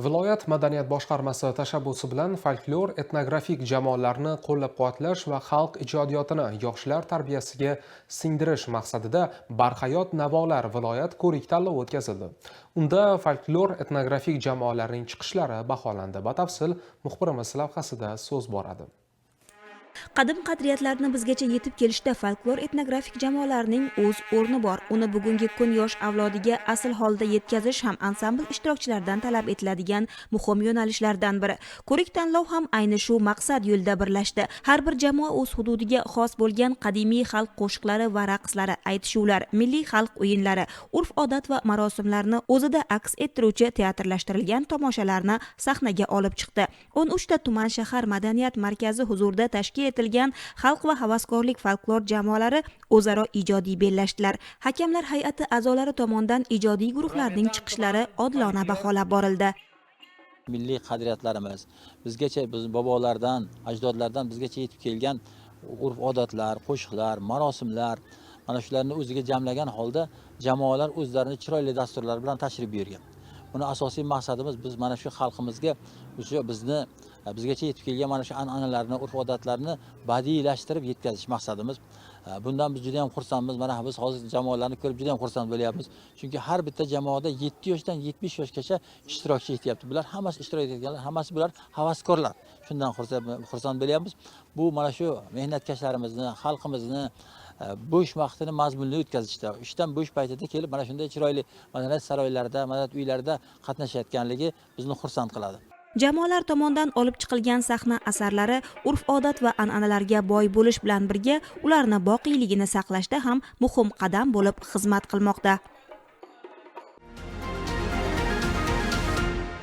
Viloyat madaniyat boshqarmasi tashabbusi bilan folklor etnografik jamoalarni qo'llab-quvvatlash va xalq ijodiyotini yoshlar tarbiyasiga singdirish maqsadida Barhayot navolar viloyat ko'rik tanlovi o'tkazildi. Unda folklor etnografik jamoalarning chiqishlari baholandi. Batafsil muxbirimiz lavhasida so'z boradi. Qadim qadriyatlarni bizgacha yetib kelishda folklor etnografik jamoalarning o'z o'rni bor. Uni bugungi kun yosh avlodiga asl holda yetkazish ham ansambl ishtirokchilaridan talab etiladigan muhim yo'nalishlardan biri. Ko'rik tanlov ham ayni shu maqsad yo'lida birlashdi. Har bir jamoa o'z hududiga xos bo'lgan qadimiy xalq qo'shiqlari va raqslari, aytishuvlar, milliy xalq o'yinlari, urf-odat va marosimlarni o'zida aks ettiruvchi teatrlashtirilgan tomoshalarni sahnaga olib chiqdi. 13 ta tuman shahar madaniyat markazi huzurida tashkil etilgan xalq va havaskorlik folklor jamoalari o'zaro ijodiy bellashdilar. Hakamlar hay'ati a'zolari tomonidan ijodiy guruhlarning chiqishlari odilona baholab borildi. Milliy qadriyatlarimiz bizgacha, biz bobolardan, ajdodlardan bizgacha yetib kelgan urf odatlar, qo'shiqlar, marosimlar, mana shularni o'ziga jamlagan holda jamoalar o'zlarini chiroyli dasturlar bilan tashrif buyurgan. Buni asosiy maqsadimiz, biz mana shu xalqimizga o'sha bizni bizgacha yetib kelgan mana shu an'analarni, urf odatlarni badiiylashtirib yetkazish maqsadimiz. Bundan biz juda ham xursandmiz. Mana biz hozir jamoalarni ko'rib juda ham xursand bo'lyapmiz, chunki har bitta jamoada 7 yoshdan 70 yoshgacha ishtirokchi yetyapti. Bular hammasi, ishtirok etayotganlar hammasi bular havaskorlar. Shundan xursand bo'lyapmiz. Bu mana shu mehnatkashlarimizni, xalqimizni bo'sh vaqtini mazmunli o'tkazishda, ishdan bo'sh paytida kelib mana shunday chiroyli madaniyat saroylarida, madaniyat uylarida qatnashayotganligi bizni xursand qiladi. Jamoalar tomonidan olib chiqilgan sahna asarlari urf-odat va an'analarga boy bo'lish bilan birga ularni boqiyligini saqlashda ham muhim qadam bo'lib xizmat qilmoqda.